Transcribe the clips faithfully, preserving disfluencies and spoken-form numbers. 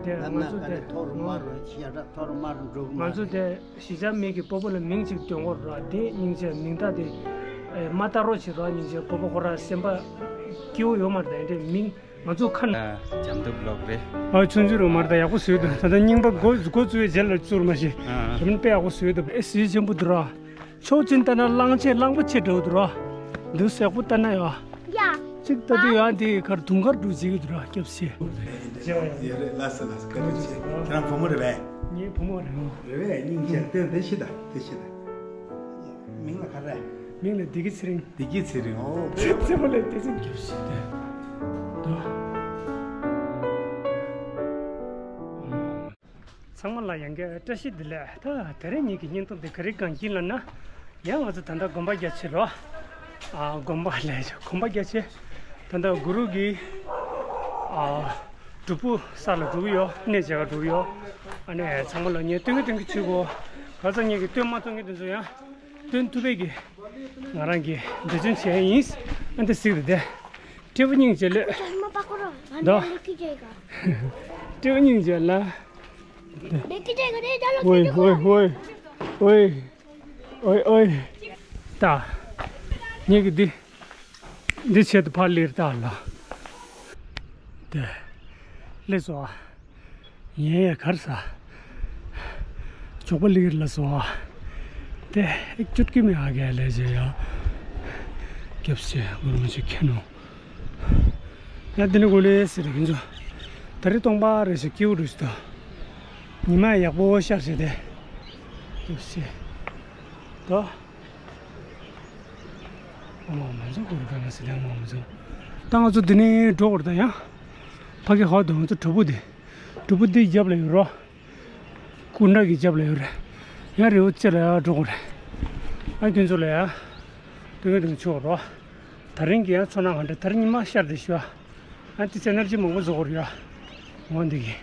དེ་ང་ཚོ་དེ་ཐོག་རུ་མ་རུ་ཤ་ར་ཐོག་རུ་མ་རུ་འགྲོ་གི་མ་ང་ཚོ་རེད། དེ་གཞིས་ཆགས་མི་གི་སྤོ་བོ་ལ་མིང་ཅིག་འདོན་དགོས་ར། དེ་སྙིང་རྗེ་མིང་བཏགས་དེ་མ་བཏགས་རོགས་བྱེད་ར། སྙིང་རྗེ་སྤོ་བོ་ཁོ་ར་སེམས་པ་སྐྱིད་པོ་ཡོད་མ་རེད། དེ་འདྲའི་མིང་ང་ཚོ་ཁ་ན། ཨ། ཇམ་དུབ་ལོག་རེད། ཨ། ཆུང་ཆུང་རུ་མ་རེད། ད་ཡག་པོ་བཟོས་འདུག་ད་ལྟ་རྙིང་པ་འགོ་འགོ་བཙུགས་པའི་རྗེས་ལ་བཙུགས་མ་ཤེས། ཨ། དེ་མིན་དཔེ་ཡག་པོ་བཟོས་འདུག་ཨེ། གཟི་བརྗིད་ཆེན་པོ་འདུག་ར། ཕྱོགས་གཅིག་ལྟ་ན་གླང་ཆེན་གླང་པོ་ཆེ་འདྲ་བོ་འདུག་ར། འདུག་སེ་ཡག་པོ་ལྟ་ན་ཡ། ཡ། གཅིག་ལྟ་དུས་ཡང་དེ་གར་དུང་དཀར་འདྲ་བོ་བརྗིད་ཀྱི་འདུག་ར། སྐྱབས་སེ། ཡོད་རེད། ལགས་སོ་ལགས་སོ། བཀའ་དྲིན་ཆེ། ཁྱེད་རང་བུ་མོ་རེད་པས། ངའི་བུ་མོ་རེད། ཨོ། རེད་པས། སྙིང་རྗེ། དེ་དེ་ཤི་ད་དེ་ཤི་ད། མིང་ལ་ག་རེ། མིང་ལ་བདེ་སྐྱིད་ཚེ་རིང་། བདེ་སྐྱིད་ཚེ་རིང་། ཨོ། རྩེ་མོ་ལ་བདེ་སྐྱིད། སྐྱབས་སེ་དེ། ད། ཚང་མ་ལ་ཡང་བསྐྱར་བཀྲ་ཤིས་བདེ་ལེགས། ད་དེ་རིང་ངེད་ཀྱི་བརྙན་ཐུང་འདི་ག་རེ་སྒང་ཡིན་ལབ་ན། ཡང་ང་ཚོ་ད་ལྟ་དགོན་པ་རྒྱ་ཆེ་རོ། ཨ། དགོན་པ་ལས་དགོན་པ་རྒྱ་ཆེ། ད་ལྟ་གུ་རུ་གི། ཨ། སྒྲུབ་ཕུག་ས་ལ་འགྲོ་གི་ཡོད། གནས་མཇལ་ཁ་འགྲོ་གི་ཡོད། ཨ་ནི་ཚང་མ་ལ་ངས་སྟོན་གི་སྟོན་གི་བྱེད་དགོས། ག་ཚོད་ངེད་ཀྱིས་སྟོན་མ་ཐུབ་མཁན་དེ་ཚོ་ཡང་སྟོན་ཐུབ་པའི་གི་ང་རང་གིས་འབད་བརྩོན་བྱས་ཡིན། ཨ། འདི་གཟིགས་རེད་དེ། སྤྲེའུ་སྙིང་རྗེ་ལོས། ད། སྤྲེའུ་སྙིང་རྗེ་ལ། ཝེ་ཝེ་ཝེ་ཝེ། ཨོའི་ཨོའི། ད། ངེད་ཀྱིས་འདི། འདི་ཆེད་དུ་ཕར་སླེབས་ད་ལ། དེ། སླེབས་སོང་ཨ། ངས་ཡ་གར་ས། ཇོག་པ་ལིར་ལ་སོ་ཨ། དེ། ཨེ། ཅུད་ཀི་མི་ཨ་གེ་ལེ་ཇེ་ཡ། སྐྱབས་སེ་ངུར་མ་ཆུ་ཁེ་ནོ། ཡ། འདི་ནི་གོ་ལེ་སི་རི་གིན་ཇོ། ད་རི་སྟོང་པ་རེ་ཞིག་ཀིའུ་རུ་སྟོ། ཉི་མ་ཡག་པོ་ཤར་ཞེ་དེ། སྐྱབས་སེ། ད། ཨོ་མ་ཚོ་གུར་ག་ན་སི་ལེ་ཨོ་མ་ཚོ། ད་ང་ཚོ་འདི་ནས་འགྲོ་དགོས་རེད་ད་ཡ། ཕ་གི་ཧོ་དུ་ང་ཚོ་གྲུ་པོ་དེ། གྲུ་པོ་འདི་རྒྱབ་ལ་ཡོད་རོ། སྐུ་འདྲ་གི་རྒྱབ་ལ་ཡོད་རེད། ཡ་རི་བོ་ཅེ་ལ་ཡ་འགྲོ་དགོས་རེད། ཨ་ཁྱོད་ཚོ་ལ་ཡ། དུང་དུང་ཆོག་རོ། ད་རིང་གི་ཡ་ཚོ་ན་ང་འདྲ་ད་རིང་ཉི་མ་ཤར་དེ་ཤོ། ཨ་ཏི་ཚེ་ནར་ཇི་མང་པོ་བཟོ་དགོས་རེད་ཡ། འོ་འདི་གི།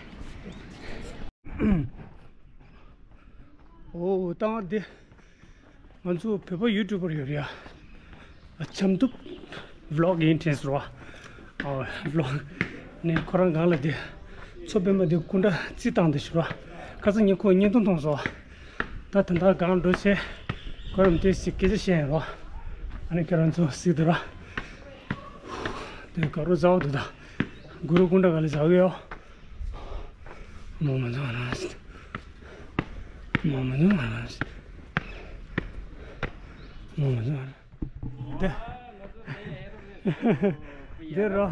ཨོ་ད་ང་འདི། ང་ཚོ་བོད་པ་ཡུ་ཊུབ་པར་ཡོད་རེད་ཡ། ཨ། ཇམ་དུབ་ཝི་ལོག་ཡིན་དྲན་སོང་བ། ཨ། ཝི་ལོག་ནས་ཁོ་རང་སྒང་ལ་དེ། མཚོ་པད་མ་དེ་སྐུ་འདྲ་རྩི་སྟངས་དེ་ཞུ་ར། ཁ་སང་ཉིན་ཁོ་བརྙན་ཐུང་མཐོང་སོང་བ། ད་ད་ལྟ་སྒང་འགྲོ་ཆེ། ཁོ་རང་དེ་ཞིག་སྐད་ཆ་བཤད་ཡིན་རོ། ཨ་ནི་ཁྱེད་རང་ཚོ་གཟིགས་དུ་ར། དེ་དགའ་རོགས་མཛའ་བོ་འདུག་ད། གུ་རུ་སྐུ་འདྲ་ག་ལ་མཛའ་བོ་ཡོད། མོ་མ་འཛོམས་ཨ་ན། མོ་མ་འཛོམས་ཨ་ན། མོ་མ་འཛོམས་ཨ་ན། དེ། དེ་རོ།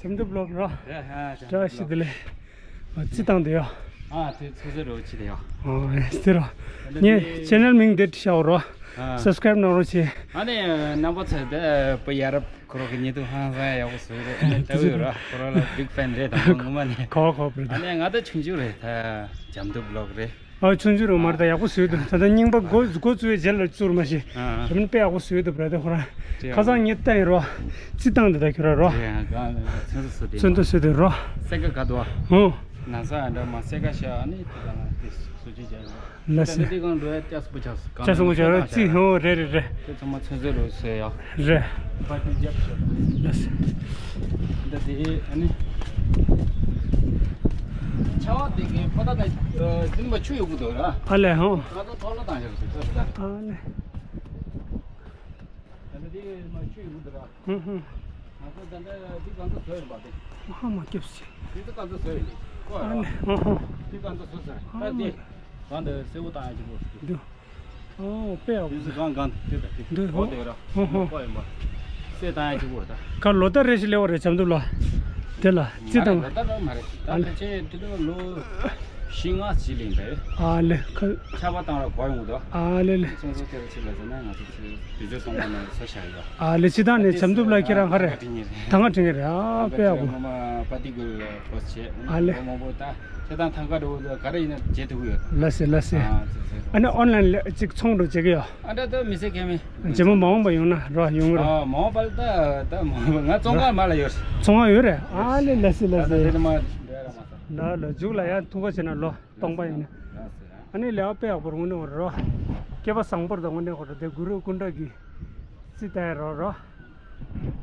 ཇམ་དུབ་ལོག་རོ། བཀྲ་ཤིས་བདེ་ལེགས། རྩི་སྟངས་དེ་ཡོ། ཨ། དེ་ཚོ་ཚོ་རོ་ཅི་དེ་ཡོ། ཨ། དེ་རོ། ངའི་ཆེ་ནལ་མིང་དེ་བྲིས་ཤག་རོ། ཨ། སབ་སི་ཀ་རེབ་གནང་རོགས་བྱེད། ཨ་ནི་རྣམ་པ་ཚོ་དེ་པ་ཡ་རབས། ཁོ་རང་གི་བརྙན་ཐུང་ཧང་སང་ཡག་པོ་བཟོས་རེད། ཨ་ནི་ལྟ་བུ་ཡོད་ར། ཁོ་རང་ལ་བིག་ཕེན་རེད་དང་པོ་ངོ་མ་ནས། གོ་གོ་བར་ཨ་ནི་ང་ད་ཆུང་ཆུང་རེད་ད། ཇམ་དུབ་ལོག་རེད། ཨ། ཆུང་ཆུང་རུ་མར་ད་ཡག་པོ་བཟོས་འདུག་ད་ལྟ་རྙིང་པ་འགོ་འགོ་བཙུགས་པའི་རྗེས་ལ་བཙུགས་མ་ཤེས། ཨ། ད་མིན་དཔེ་ཡག་པོ་བཟོས་འདུག་བར་དེ་ཁོ་རང་། ཁ་སང་ངས་ལྟ་ཡིན་རོ། རྩི་སྟངས་འདི་ད་ཁྱོད་ར་རོ། ཚོན་མདོག་བཟོས་འདུག་རོ། སེ་ཀ་ག་དོ། ཧོ། ན་ས་ཨ་འདྲ་མ་སེ་ཀ་ཤ་ཨ་ནི་དེ་ག་ན་དེ་བཟོ་བྱེད་བྱ་ཡོད། ལ་སེ། ད་འདི་གང་འགྲོ་ཡ་ཅག་སུ་ཅག་སུ་གང་ཅག་སུ་ཅག་རེད། རྩི་ཧོ་རེད་རེད་རེད། དེ་ཚང་མ་ཚོན་ཚོན་རུ་བཟོས་ཡ། རེད། པ་ཏི་རྒྱབ་ཤོག་ལ་སེ། འདི་དེ་ཨ་ནི། ཆ་བ་དེ་གའི་ཕོ་ད་ད་འཛིན་པ་ཆུ་ཡོད་གི་འདུག་ར། ཨ་ལས་ཧོ། ང་ཚོ་ཐོག་ལ་བཏང་ཤོག་ཟེར་ཐོག་ལ། ཨ་ལས། ད་ནི་དེ་མ་ཆུ་ཡོད་གི་འདུག་ར། ཧུ་ཧུ། ང་ཚོ་ད་ལྟ་འདི་གང་ཚོ་བཟོས་ཡིན་པ་དེ། ཧ་མ་སྐྱབས་སེ། འདི་ཚོ་གང་ཚོ་བཟོས་ཡིན་ཀོ་ཡ་ར། ཨ་ལས་ཧུ་ཧུ། འདི་གང་ཚོ་བཟོས་ཟེར་ད་དེ། གང་དུ་སེ་བོ་བཏང་ཡ་གཅིག་པོ་འདུག་ཨོ་དཔེ་ཡག་པོ། དུས་སུ་གང་གང་དུ་དེ་དང་དེ་འདུག་འོ་དེ་ར། ཧོ་ཧོ། ཀོ་ཡིན་པ། སེ་བཏང་ཡ་གཅིག་པོ་རེད་ད། ཁ་ལོ་ལྟར་རེ་ཞིག་སླེབས་པ་རེད་ཇམ་དུབ་ལ། དེ་ལ་རྩི་བཏང་། ལོ་ལྟར་མ་རེད་ད། ཨ་ལས། ཕལ་ཆེར་དེ་ལོ་ལོ་བཞི་ལྔ་ཞིག་ལེན་པས། ཨ་ལས་ཁ། ཆར་པ་བཏང་ར་གོ་ཡོང་གི་འདུག་ཨ་ལས་ལས། ཚོང་ཟོག་དེ་ར་ཕྱི་ལ་ཟེར་ན་ང་ཚོ་ཚོས་དུས་ཚོད་སོང་པ་ནས་ས་ཞག་ཡོད། ཨ་ལས་སྤྱི་བཏང་ནས་ཇམ་དུབ་ལ་ཁྱེད་རང་ཧ་རེད། ད་ང་དྲན་གི་རེད། ཨ་དཔེ་ཡག་པོ། ངོ་མ་པ་ཏི་གུལ་པོ་བྱས། ཨ་ལས། ལོ་མང་པོ་ད་ཁྱེད་དང་ཐང་ཀ་འགྲོ་ག་རེ་ཡིན་ན་བྱེད་ཐུབ་ཀྱི་ཡོད། ལགས་སེ་ལགས་སེ། ཨ་ཙི་ཙི། ཨ་ནི་ཨོན་ལན་ལ་ཅིག་ཚོང་འགྲོ་བྱེད་ཀྱི་ཡོད། ཨ་འདྲ་ད་མི་ཚེ་གལ་མེད། རྗེས་མ་མ་འོངས་པ་ཡོང་ན་རོ་ཡོང་གི་རོ། ཨ་མ་འོངས་པ་ལ་ད་ད་མ་འོངས་པ་ང་ཙོང་ཁ་མ་ལ་ཡོད། ཙོང་ཁ་ཡོད་རེད། ཨ་ལས་ལགས་སེ་ལགས་སེ། ད་ད་དེ་ནི་མ་འདྲ་ར་མ་ས། ལ་ལ་མཇུག་ལ་ཡང་ཐུག་པ་བྱས་ན་ལོ། སྟོང་པ་ཡིན་ན། ཨ་ནི་ལས་ཀ་དཔེ་ཡག་པོ་རུང་ནི་བར་རོ། སྐལ་པ་བཟང་པོར་དང་དངོས་གནས་ཁོ་ར་དེ་གུ་རུ་སྐུ་འདྲ་གི་རྩི་ལྟ་ཡ་རོ་རོ།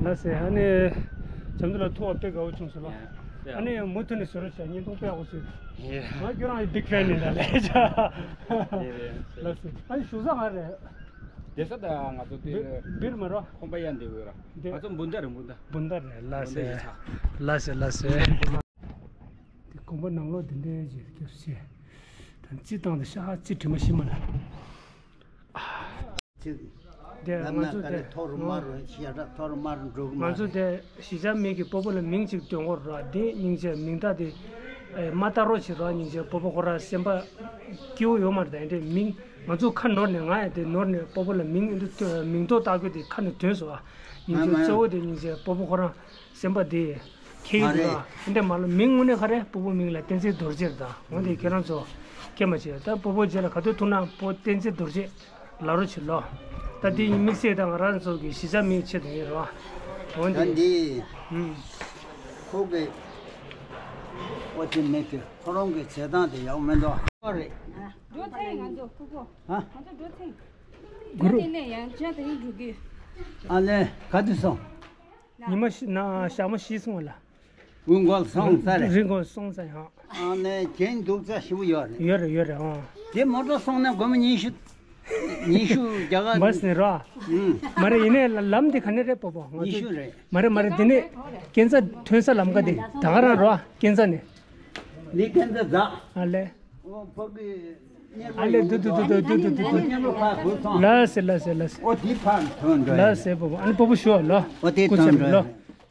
ལགས་སེ། ཨ་ནི་ཇམ་དུབ་ལ་ཐུག་པ་དཔེ་དགའ་བོ་བྱུང་སོང་ལ། ཨ་ནི་མུ་མཐུད་ནས་བཟོ་རོགས་བྱས། བརྙན་ཐུང་སྤེལ་དགོས་ཟེར། ཡེ། ང་ཁྱོད་རང་ཡི་big fan ཡིན་ད་ལས་བྱ། ཡེ་རེད། ལགས་སེ། ཨ་ནི་བཞུགས་ས་ག་རེད། བསྡད་ས་ད་ང་ཚོ་དེ་བིར་མ་རོ། ཁོམ་པ་ཡ་འདི་བོད་ར། འདི་ང་ཚོ་འབུམ་ཐང་རེད། འབུམ་ཐང་། འབུམ་ཐང་རེད། ལགས་སེ། འབུམ་ཐང་ཡིན་ས། ལགས་སེ། ལགས་སེ། དེ་དགོན་པ་ནང་ལོགས་དེ་འདྲའི་ཅིག་སྐྱབས་ཆེ། ད་རྩིས་བཏང་དེ་ཤ་རྩིས་དྲི་མ་ཤི་མ་ལ། ཅིག་དེ་ལབ་ན་ང་ཚོ་ག་རེ་དེ་མཐོ་རུ་དམའ་རུ་ཞེ་དྲག་མཐོ་རུ་དམའ་རུ་འགྲོ་གི་མ་ང་ཚོ་རེད། དེ་གཞིས་ཆགས་མི་གི་སྤོ་བོ་ལ་མིང་ཅིག་འདོན་དགོས་ར། དེ་སྙིང་རྗེ་མིང་བཏགས་དེ་ཨེ་མ་བཏགས་རོགས་བྱེད་ར། སྙིང་རྗེ་སྤོ་བོ་ཁོ་ར་སེམས་པ་སྐྱིད་པོ་ཡོད་མ་རེད། ད་ཡིན་དེ་མིང་ང་ཚོ་ཁ་ནོར་ནས་ང་ཡང་དེ་ནོར་ནས་སྤོ་བོ་ལ་མིང་འདི་མིང་ཐོ་བཏགས་རྒྱུ་དེ་ཁ་ནས་ཐོན་སོང་ཨ། སྙིང་རྗེ་མ་མ་གཙོ་བོ་དེ་སྙིང་རྗེ་སྤོ་བོ་ཁོ་རང་སེམས་པ་དེ་ཁྱེད་མ་ཡིན་རེད། ལ་ཨེ་འདྲ་མ་ལ་མིང་དངོས་གནས་ག་རེ་སྤོ་བོ་མིང་ལ་བསྟན་འཛིན་རྡོ་རྗེ་རེད། ད་འོན་ཏེ་ཁྱེད་རང་ཚོ་སྐད་མ་བྱེད་ད་སྤོ་བོ་རྗེ་ལ་ག་དུས་ཐུག་ན་སྤོ་བསྟན་འཛིན་རྡོ་རྗེ་ལབ་རོགས་བྱེད་ལོ། ད་དེ་དམིགས་བསལ་ད་ང་རང་ཚོ་གི་གཞིས་ཆགས་མིའི་ཆེད་དུ་ཡིན་རོགས། འོན་ད་ཏེ་འདི་ཨུམ། ཁོ་གི་ཨོ་ཙི་མེད་གི་ཁོ་རང་གི་བྱེད་སྟངས་དེ་ཡག་མི་འདུག་ཨ་རེད། འགྲོ་ཚེ་ང་ཚོ་ཁུ་ཁོ། ཧ། ང་ཚོ་འགྲོ་ཚེ། གུ་རུ། དེ་ནས་ཡང་ཅག་དེ་རིང་འགྲོ་གི། ཨ་ལེ་ག་དུས་སོང་། ཉི་མ་ཤི་ན་ཞག་མ་ཤི་སོང་བ་ལ། དབུས་འགོ་སོང་ས་རེད། རི་འགོ་སོང་ས་ཡང་། ཨ་ནི་གྱེན་འདུག་ས་ཞིབ་ཡོད་རེད། ཡོད་རེད་ཡོད་རེད་ཨང་། དེ་མོ་ཊ་སོང་ན་སྒོར་མོ་ཉི་ཤུ། ཉི་ཤུ་རྒྱ་གར། མ་སི་ནི་རོ། ཨུམ། མ་རེད་ཡིན་ནའི་ལམ་འདི་ག་ནས་རེད་སྤོ་བོ་ང་ཉི་ཚོ་ཤུ་རེད། མ་རེད་མ་རེད་འདི་ནས་སྐྱེན་ཚ་ཐོན་ས་ལམ་ཀ་འདི་ད་ག་རང་རོ་སྐྱེན་ཚ་ནས། འདི་སྐྱེན་ཚ་ཛ། ཨ་ལེ། ཨོ་ཕ་གི། ཨ་ལེ་དུ་དུ་དུ་དུ་དུ་དུ་དུ། ལ་སེ་ལ་སེ་ལ་སེ། ཨོ་དེ་ཕར་ཐོན་འགྲོ་ཡ། ལ་སེ་སྤོ་བོ་ཨ་ནི་སྤོ་བོ་ཞུ་བ་ལ། ཨོ་དེ་ཐོན་འགྲོ་ཡ། ལ།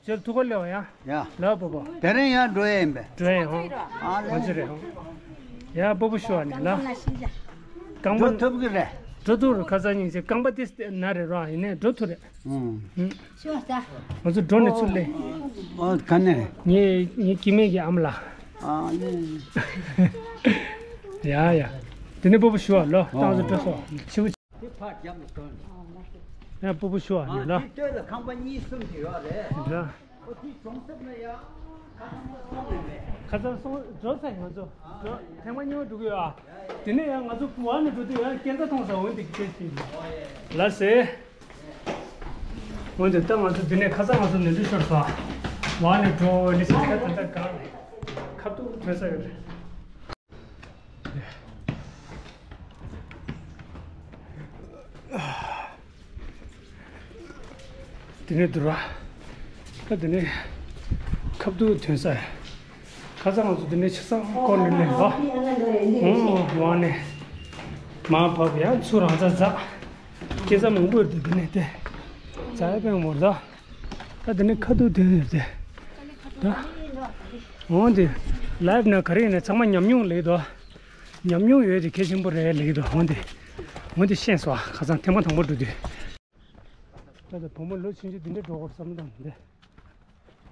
ཅོལ་ཐུག་གོ་ལེའོ་ཡ། ཡ། ལ་སྤོ་བོ། དེ་རིང་ཡང་འགྲོ་ཡ་ཡིན་པས། འགྲོ་ཡ་ཡིན་ཧོ། ཨ་ལེ། ང་ཚོ་རེད་ཧོ། ཡ་སྤོ་བོ་ཞུ་བ་ནི་ལ། རྐང་པ། འགྲོ་ཐུབ་ཀྱི་རེད། འགྲོ་ཐུབ་རེད་ཁ་སང་ཉིན་ཅིག་རྐང་པ་ཏིས་ན་རེད་རོ་ཡིན་ནའི་འགྲོ་ཐུབ་རེད། ཨུམ། ང་ཚོ་འགྲོ་ནས་ཚུར་ལེ། ཨོ་ག་ནས། ངའི་ངའི་སྐྱེ་དམན་གྱི་ཨ་མ་ལགས། ཨ་ནི། ཡ་ཡ། དེ་ནས་སྤོ་བོ་ཞུ་བ་ལོ་ཏང་སོ་སྤྲོ་སོ་ཆེ་བོ། དེ་ཕར་རྒྱབ་ལ་ཐོན། ཡ་སྤོ་བོ་ཞུ་བ་ནི་ལ། དེ་སྟོད་ལ་ཁང་པ་གཉིས་གསུམ་དེ་ཡོད་རེད། འདྲ། ཨོ་དེ་གྲོང་གསེབ་ན་ཡ། ཁ་སང་སོང་ཡོད་རེད། ཁ་སང་སོང་འགྲོ་ཚར་ང་ཚོ། འགྲོ་ཐེངས་མ་གཉིས་པ་འགྲོ་གི་ཡོད་ཨ། དེ་ནས་ཡང་ང་ཚོ་བར་ནས་འགྲོ་དུས་ཡང་སྐྱེལ་རྩ་གཏོང་ས་འོན་ཏེ་སྐྱེལ་ཕྱིན། ལ་སེ། འོན་ཏེ་ད་ང་ཚོ་འདི་ནས་ཁ་སང་ང་ཚོ་ནས་འགྲོ་ཤོར་སོང་། བར་ནས་འགྲོ་ལི་ཆ་ད་ད་གང་ཁ་ཐུག་ཐོན་ས་ཡོད་རེད། དེ་ནས་དུ་ར། ད་དེ་ནས་ཁབ་ཏུ་ཐོན་ས། ཁ་སང་ང་ཚོ་དེ་ནས་ཆ་ཚང་སྐོར་ནས་ལེན་པ། ཨོ་ཝང་ནས། མ་བབ་ཡང་ཚུར་རང་ཚ་ཛ། སྐྱེ་ས་མང་པོ་ཡོད་དེ་དེ་ནས་དེ། ཛ་ཡ་པེང་མོར་ཛ། ད་དེ་ནས་ཁ་ཏུ་དེ་ནས་དེ། ད། འོང་དེ། ལའིབ་ན་ག་རེ་ཡིན་ན་ཚང་མ་ཉམས་མྱོང་ལེགས་དོ། ཉམས་མྱོང་ཡོད་དེ་གལ་ཆེན་པོ་རེད་ལེགས་དོ་འོང་དེ། འོང་དེ་ཤེས་སོ་ཁ་སང་ཐེངས་མ་དང་པོ་འགྲོ་དུས། ད་དེ་བུ་མོ་ལོ་ཆུང་ཆུང་འདི་འདྲ་འགྲོ་དགོས་བསམ་དང་འདི།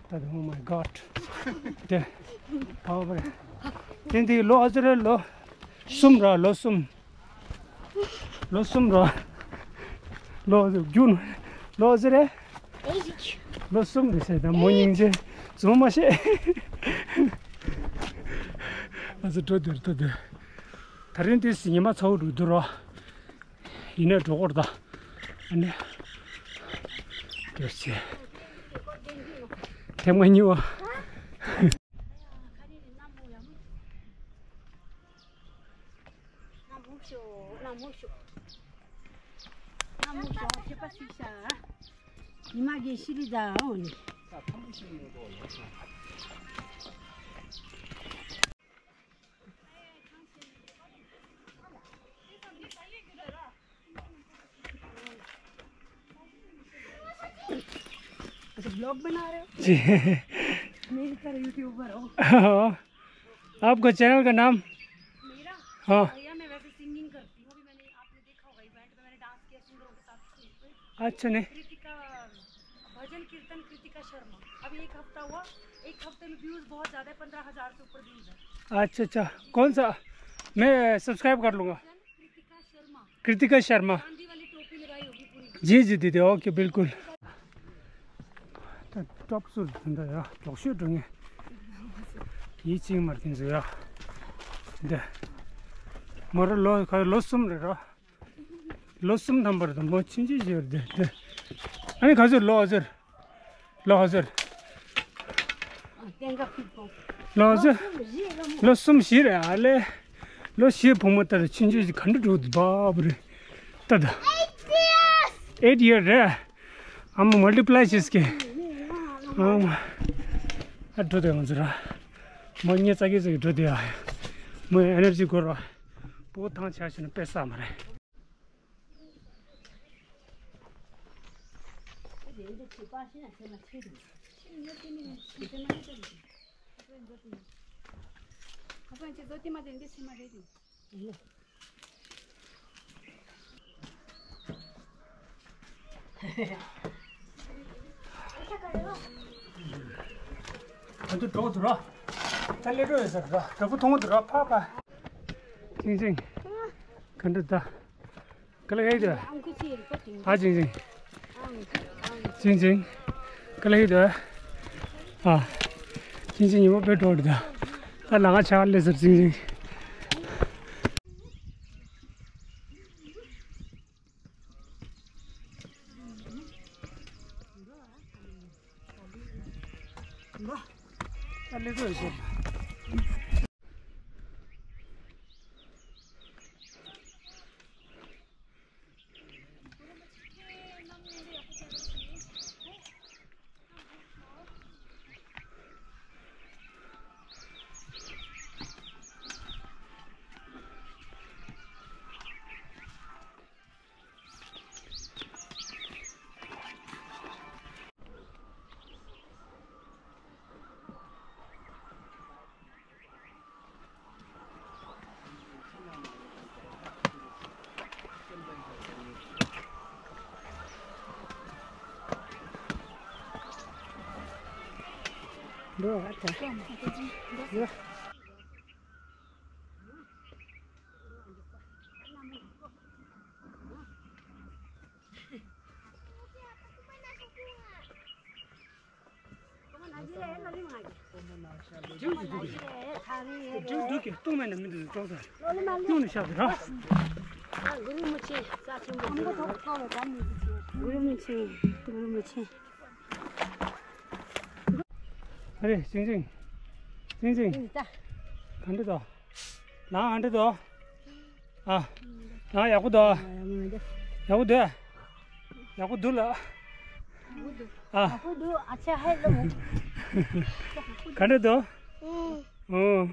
ད་དེ་oh my god། དེ། ཨ་བ་རེད། དེ་འདི་ལོ་ཨ་ཙི་རེད་ལོ། གསུམ་ར་ལོ་གསུམ། ལོ་གསུམ་ར། ལོ་རྒྱུན། ལོ་ཨ་ཙི་རེད། ལོ་གསུམ་རེད་ཟེར་ད་མོ་སྙིང་རྗེ། རྫུན་མ་བཤད། ཨ་ཙི་འགྲོ་འདིར་འགྲོ་འདིར། ད་རིང་དེ་ཉི་མ་ཚ་བོ་རུ་འདུག་རོ། ཡིན་ནའི་འགྲོ་སྐོར་དང་། ཨ་ནི། སྐྱོར་ཆེ། ཐེངས་མ་གཉིས་པ། ཉི་མ་གི་ཤི་རི་ད་འོ་ནི། अच्छा, ब्लॉग बना रहे हो? जी। मेरी तरह यूट्यूबर हो। हाँ। आपका चैनल का नाम? मेरा? हाँ। भैया, मैं वैसे सिंगिंग करती हूँ। अभी मैंने, आपने देखा होगा, इवेंट में मैंने डांस किया सिंगरों के साथ स्टेज पे। अच्छा, नहीं। कृतिका, भजन कीर्तन कृतिका शर्मा। अभी एक हफ्ता हुआ, एक हफ्ते में व्यूज बहुत ज्यादा है, पन्द्रह हजार से ऊपर व्यूज है। अच्छा, अच्छा। कौन सा? मैं सब्सक्राइब कर लूँगा। कृतिका शर्मा। कृतिका शर्मा। चांदी वाली टोपी लगाई होगी पूरी। जी, जी, दीदी, ओके, बिल्कुल। ད་ཊོབ་སུ་འདི་འདྲ་ཡ་ལོག་ཤོད་འགྲོ་ངེས། ཡིད་ཆེས་མར་ཐིན་ཟེར་ཡ། འདི། མོ་ར་ལོ་ག་ལོ་གསུམ་རེད་ར། ལོ་གསུམ་ཐམ་པར་དུ་མོ་ཆུང་ཆུང་ཞིག་རེད་འདི་འདི། ཨ་ནི་ག་ཚོད་ལོ་ཨ་ཟེར། ལོ་ཨ་ཟེར། ལོ་ཟེར། ལོ་གསུམ་བཞི་རེད་ཨ་ལེ། ལོ་བཞི་བུ་མོ་ལྟར་ཆུང་ཆུང་ཞིག་ག་འདྲ་འགྲོ་འདུག་བ་བུ་རེད། ལྟ་ད། ཨེཊ་ཡིར་རེད། ཨ་མ་མལ་ཊི་པ་ལའི་བྱེད་ཀྱི། ཨ་མ། ཨ་འགྲོ་དེ་ང་ཚོ་ར། མོ་ཉེ་ཙག་གི་ཙག་གི་འགྲོ་དེ་ཨ། མོ་ཨེ་ནར་ཇི་འགོར་བ། བུ་ཐང་ཆད་ཕྱིན་ན་དཔེ་བསགས་མ་རེད། ང་ཚོ་འགྲོ་འདུག་ར། ད་སླེབས་འགྲོ་ཡོད་ས་ར། བྲག་ཕུག་མཐོང་འདུག་ར། ཕ་ཕ། ཅིང་ཅིང་། ག་འདྲ་ད། ག་ལ་ཧེ་དོ། ཨ་ཅིང་ཅིང་། ཅིང་ཅིང་། ག་ལ་ཧེ་དོ། ཨ། ཅིང་ཅིང་ཉི་མ་དཔེ་འགྲོ་འདུག་ད། ད་ལ་ང་ཆ་ལས་ཟེར་ཅིང་ཅིང་། འགྲོ་ཨ་ཐ། འགྲིག་འདུག་གི་གཏོང་མེད་ན་མི་འདུག་ཀྲོག་ཚར། གཡུག་ནས་བཞག་གི་ར། གུ་རུ་མི་ཆེ་ས་ཆེན་པོ། གུ་རུ་མི་ཆེ། གུ་རུ་མི་ཆེ། ཨ་རེ་ཅིང་ཅིང་། ཅིང་ཅིང་། ག་འདྲ་འདུག་ལང་ཨ་འདྲ་འདུག་ཨ། ལང་ཡག་པོ་འདུག་ཡག་པོ་འདུག་ཡག་པོ་འདུག་ལ། ཨ། ཡག་པོ་འདུག་ཨ་ཅག་ཧེ་ལོ། ག་འདྲ་འདུག་ཨོ།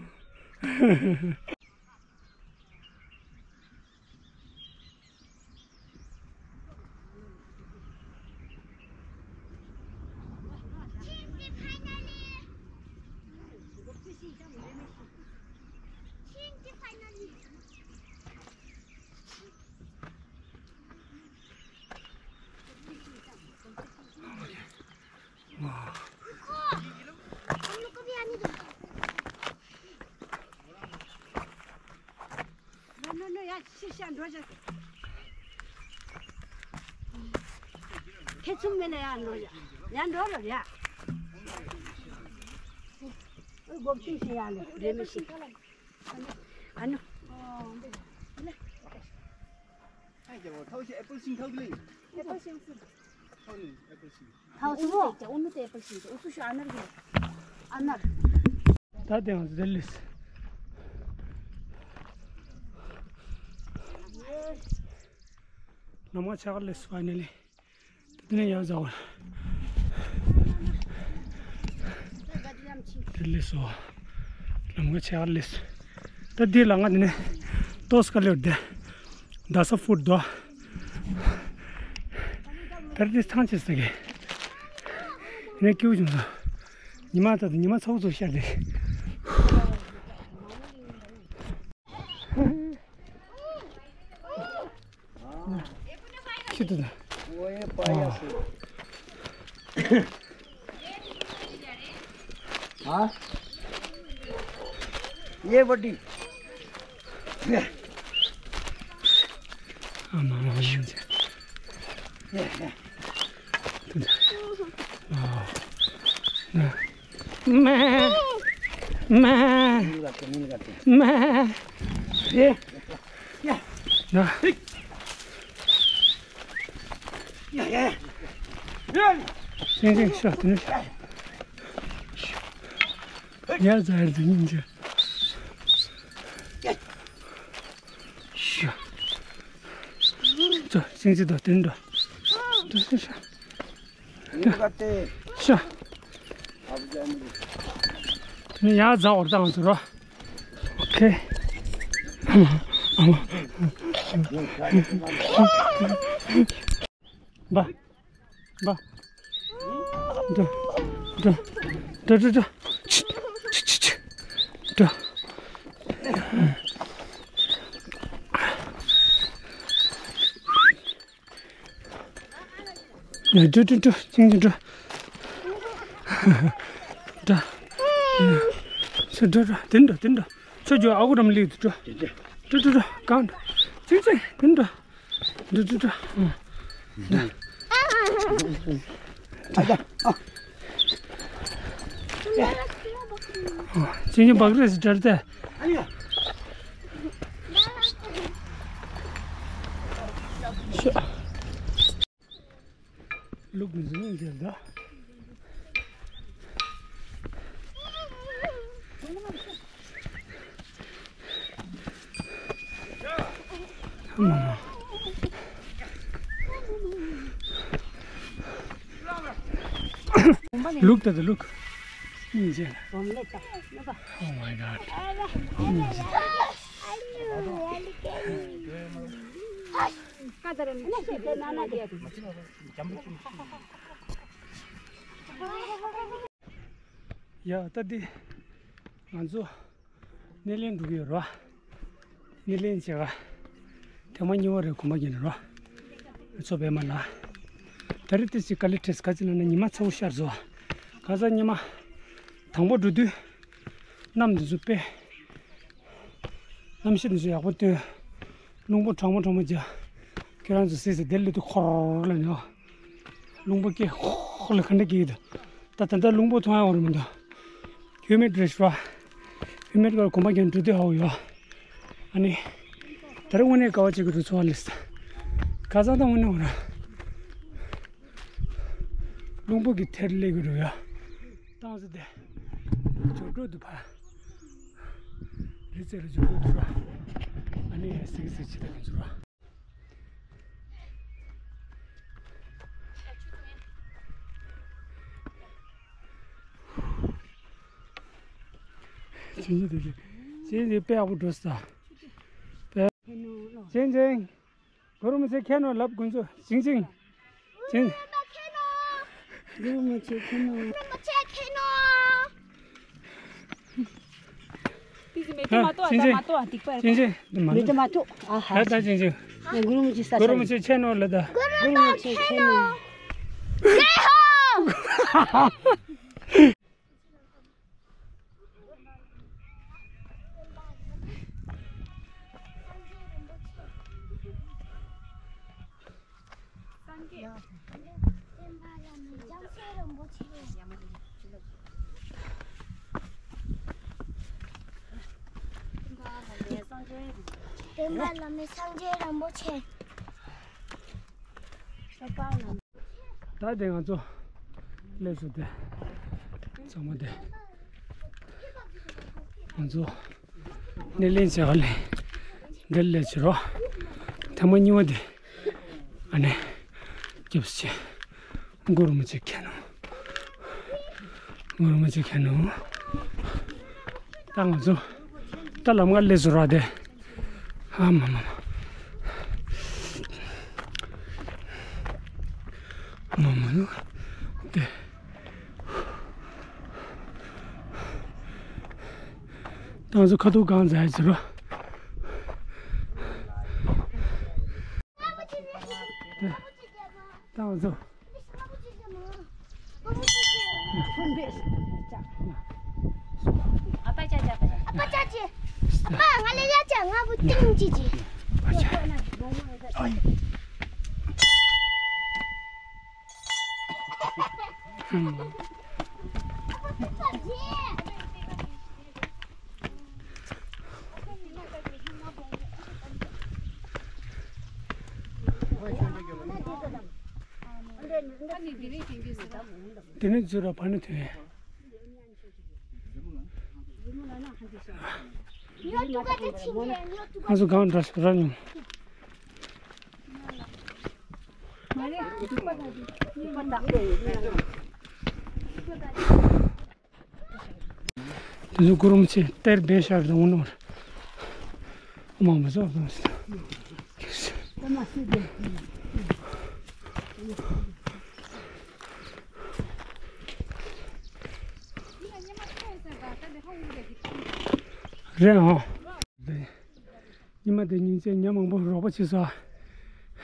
ནོ་ནོ་ནོ་ཡ་ཤི་ཤ་འགྲོ་ཤ། ཐེ་ཚོམ་མེད་ལ་ཡ་འགྲོ་ཡ། ཡ་འགྲོ་རོ་ཡ། ཨོ་སྒོ་ཕྱིན་ཤི་ཡ་ལེ་རེ་མི་ཤི། ཨ་ནོ། ཨ་ནོ། ཨེ་པལ་ཤིང་ཁ་གི་ལེ། ཨེ་པལ་ཤིང་སུ། ཁ་ནི་ཨེ་པལ་ཤིང་། ཐའོ་སུ་མོ། ཨུ་ནུ་ཏེ་ཨེ་པལ་ཤིང་། ཨུ་སུ་ཤུ་ཨ་ནར་གི། ཨ་ནར། ད་དེ་ང་ཚོ་ལིས། ལམ་ཁ་ཆག་ལིས་ཕའི་ནལ་ལི། དེ་ནས་ཡར་འཛེགས་པ། དེ་ལས་སོ། ལམ་ཁ་ཆེ་བ་ལས། ད་འདི་ལ་ང་དེ་ནས་ཏོག་ཙམ་ག་ལེར་བསྡད། རྡ་ས་ཧྥུཊ་དོ། ད་འདི་ཐང་ཆད་ས་གི། ངས་སྐྱིད་པོ་བྱུང་སོང་། ཉི་མ་ད་ཉི་མ་ཚ་པོ་ཚོ་ཤར་ཏེ། ཁྱི་དེ་དང་། हाँ? ये बड्डी। ཨ་མ་མ་ཡིན་ཟེར། དེ་དང་། ཨ། ན། མ། མ། ནི་ག་ཏེ་ནི་ག་ཏེ། མ། ཡེ། ཡ། ཡ་ཡ་ཡ། ཤིང་ཤིང་ཤོག་དེ་ནས། ཡ་ཛ་ཡར་དུ་ཉིན་ཅི། ཤ། ཙོ་སིང་སི་དོ་དེན་འགྲོ། དུ་སི་ཤ། ཤ། དེ་ནི་ཡ་ཛ་འོར་དང་ཟེར་རོ། ཨོ་ཁེ། ཨ་མ། ཨ་མ། བ། བ། འགྲོ། འགྲོ། འགྲོ། འགྲོ། འགྲོ། ཆི། ཆི། ཆི། ཆི། འགྲོ། ཡ། འགྲོ། འགྲོ། འགྲོ། ཅིང་ཅིང་འགྲོ། འགྲོ། ཚུར་འགྲོ། འགྲོ། དེ་འགྲོ། དེ་འགྲོ། ཚུར་འགྲོ། ཨ་ཁུ་རམ་ལི་དུ་འགྲོ། འགྲོ། འགྲོ། འགྲོ། གང་འགྲོ། ཅིང་ཅིང་དེ་འགྲོ། འགྲོ། འགྲོ། འགྲོ། ཨ་ཡ། ཨ། ཅིང་ཅིང་བག་རེས་སི་འདྲ་ཏེ། ཨ་ཡ། ཤ། ལུག་མི་འཛིན་ཡོད་ཀྱང་འདྲ། ལུག་ད་ད་ལུག་མི་འཛིན། Oh my God. མི་འཛིན། ཡ། ད་འདི་ང་ཚོ་སྣེ་ལེན་འགྲོ་གི་ཡོད་རེད་བ། སྣེ་ལེན་བྱེད་ག་ཐེངས་མ་གཉིས་པ་རེད། གོམ་པ་རྒྱག་ནི་རེད་བ། ང་ཚོ་པད་མ་ལགས། ད་རེས་ཏི་སི་དཀའ་ལས་འཕྲད་ག་ཅི་ལབ་ན་ཉི་མ་ཚ་པོ་ཤར་སོང་བ། ག་ས་ཉི་མ་དང་པོ་འགྲོ་དུས་གནམ་འདི་ཚོ་དཔེ། གནམ་གཤིས་འདི་ཚོ་ཡག་པོ་སྟོན། རླུང་བུ་གྲང་མོ་གྲང་མོ་རྒྱག་ཁྱེད་རང་ཚོ་སྲིད་ཟེར་དེ་སླེབས་དུས་ཁོར་ལ་ཉོ། རླུང་བུ་སྐད་ཧོ་ལ་ག་འདྲ་སྐད་ཀྱི་འདུག་ད་ད་ལྟ་རླུང་བུ་ཐོང་ཡ་འོ་རེད་མི་འདུག་ཧིའུ་མིཌ་རེད་ཤག་ཧིའུ་མིཌ་གར་གོམ་པ་རྒྱག་འགྲོ་དུས་ཧ་གོ་ཡོད། ཨ་ནི། ད་རུང་དངོས་གནས་དཀའ་བ་སྤྱད་ཀྱི་འདུག་ཚོར་བ་སླེབས་སོང་། ག་ས་ད་དངོས་གནས་འོ་ར། རླུང་བུ་གི་ཐེར་སླེབས་ཀྱི་འདུག་ཡ། བཏང་ཟེར་ཏེ། འབྱོར་འགྲོ་འདུག་ཕ། རི་རྩེ་ལ་འབྱོར་འགྲོ་འདུག་ར། ཨ་ནི་ཟིག་ཟིག་བྱེད་ད་ག་ཚོད་ར། ཅིང་ཅིང་དེ་ཅིང་ཅིང་དེ་དཔེ་ཡག་པོ་འགྲོ་ས། དཔེ། ཅིང་ཅིང་། གུ་རུ་མི་ཚེ་ཁྱེད་ནོ་ལབ་དགོན་ཚོ་ཅིང་ཅིང་། ཅིང་། གུ་རུ་མི་ཚེ་ཁྱེད་ནོ། གུ་རུ་མི་ཚེ་ཁྱེད་ནོ། ཅིང་ཅིང་། ཅིང་ཅིང་། མི་དེ་མ་ཐུག་ཨ་ཧ། ད་ཅིང་ཅིང་། གུ་རུ་མི་ཚེ་ས་གུ་རུ་མི་ཚེ་ཁྱེད་ནོ་ལ་ད། གུ་རུ་མི་ཚེ་ཁྱེད་ནོ། སྟོན་པ་བླ་མེད་སངས་རྒྱས་རིན་པོ་ཆེ། ད་དེ་ང་ཚོ་སླེབས་སོང་སྟེ། ཚང་མ་དེ་ང་ཚོ་སྣེ་ལེན་བྱེད་ག་ལེ་འདིར་སླེབས་བྱེད་རོགས། ཐེངས་མ་གཉིས་པ་དེ་ཨ་ནི་སྐྱབས་བྱེད། གུ་རུ་མི་ཚེ་ཁྱེད་ནོ། གུ་རུ་མི་ཚེ་ཁྱེད་ནོ། ད་ང་ཚོ་ད་ལམ་ཁ་སླེབས་སོང་ར་དེ། ཨ་མ་མ་མ། མ་མ་ནུ་དེ། ད་ང་ཚོ་ཁ་ཐུག་གང་མཛད་ཟེར་རོ། ད་ང་ཚོ། ཨ་ཕ་ཅག་ཅག་ཨ་ཕ་ཅག་ཨ་ཕ་ཅག་ཅེ། ཨ་ཕ་ང་ལ་ཡ་ཅག་ང་བུ་ཏིང་ཅི་ཅི། དེ་ནས་འཛུལ་ར་ཕ་ནི་ཐོན། ང་ཚོ་གང་འདྲ་ཞིག་རག་མྱོང་། དེ་ཚོ་སྐུ་རིམ་ཆེ་གཏེར་ལྡན་ཤར་དང་འོ་ནོར། མང་མི་ཚོགས་དང་། རེད་ཨང་། ཉི་མ་དེ་ཉིན་མཚན་ཉ་མང་པོ་རོགས་པ་བྱེད་ས།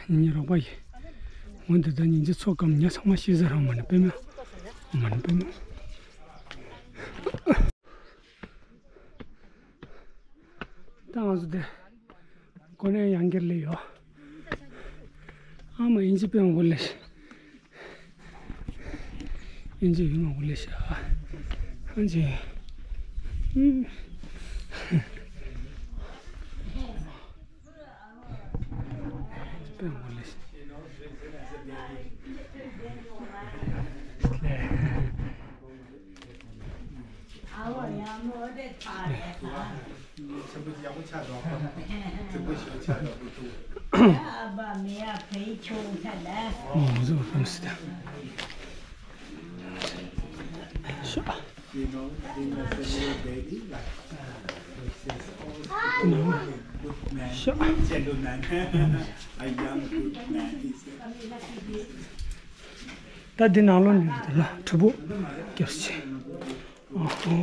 ཉིན་རོགས་པ་ཡིན། འོན་ཏེ་ད་ཉིན་གྱི་ཚོགས་སྐམ་ཉ་ཚང་མ་ཤི་ཟེར་རང་མ་ནི་པེ་མ། མ་ནི་པེ་མ། ད་ང་ཚོ་དེ་གོ་ནས་ཡང་སྒེར་ལས་ཡོད། ཨ་མ་ཨིན་ཇི་པེ་མ་བོ་ལས། ཨིན་ཇི་ཡོད་མ་བོ་ལས་ཤ། ཨིན་ཇི། ཨུམ། ཨིན་ཇི་པེ་མ་བོ་ལས་ཤ། ཨ་བ་ཡང་མོ་དེ་ཐ་རེད་ད། ཆེན་པོ་ཡག་པོ་ཆགས་འདུག་ཆེན་པོ་ཞིག་ཆགས་འདུག་ཨ་བ་མེ་ཡ་བེ་ཆུང་ཐ་ལ། ཨོ་ཟོ་ཧམ་སི་ད། ཤ། You know, being a senior baby, like, uh, this is also a good man, gentleman, a young good man, he said. ད་འདི་ནང་ལོགས་ནས་རེད་ལ་གྲུ་པོ་རྒྱབ་ཆེ། ཨོ་ཧོ།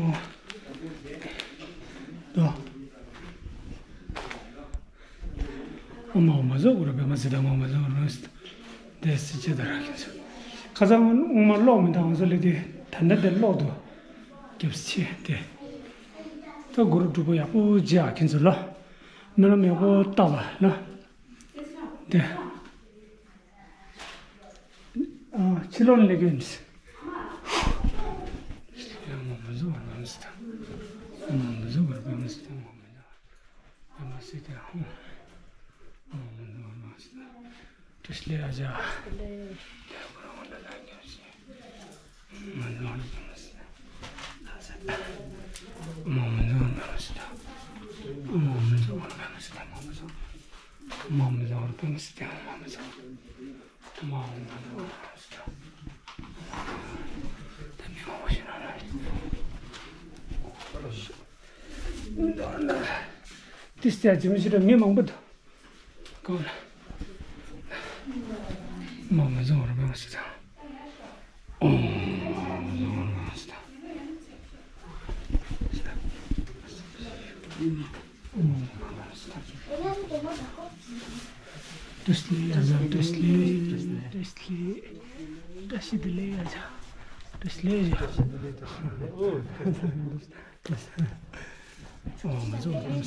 ད། ཨ་མ་འོ་མ་ཟོ་གུ་རུ་པེ་མ་སི་ད་མ་འོ་མ་ཟོ་གུ་རུ་སི་ད། དེ་སི་ཅི་ད་ར་ཁན་ཚོ། ཁ་ཚང་འོ་མ་ལོག་མི་ད་ང་ཚོ་ལེ་དེ་ད་འདྲ་དེ་ལོག་ཏུ་རྒྱབ་ཆེ་དེ། ད་གུ་རུ་གྲུ་པོ་ཡག་པོ་རྒྱག་ཁན་ཚོ་ལ། རྨི་ལམ་ཡག་པོ་བཏབ་པ་ལ། དེ། ཨ། ཕྱི་ལོགས་ནས་སླེབས་ཀྱི་ཡིན། བཀྲ་ཤིས་བདེ་ལེགས་ཨ་ཅག་ཏིས་ཏེ་ཇི་མི་ཞིག་ལ་མི་མང་པོ་འདུག་གང་ལ། མ་མི་བཟང་བར་མ་སི་ཐང་། ཨོ། མ་མི་བཟང་བར་མ་སི་ཐང་། ཨོ། མ་མི་བཟང་བར་མ་སི་ཐང་། བཀྲ་ཤིས་བདེ་ལེགས་ཡ་ཅག་བཀྲ་ཤིས་བདེ་ལེགས་ཡ་ཅག་བཀྲ་ཤིས་བདེ་ལེགས་ཡ་ཅག་ཨོ་མ་ཟོ་ཨོ་མ་ཟོ་ཨོ་མ་ཟོ།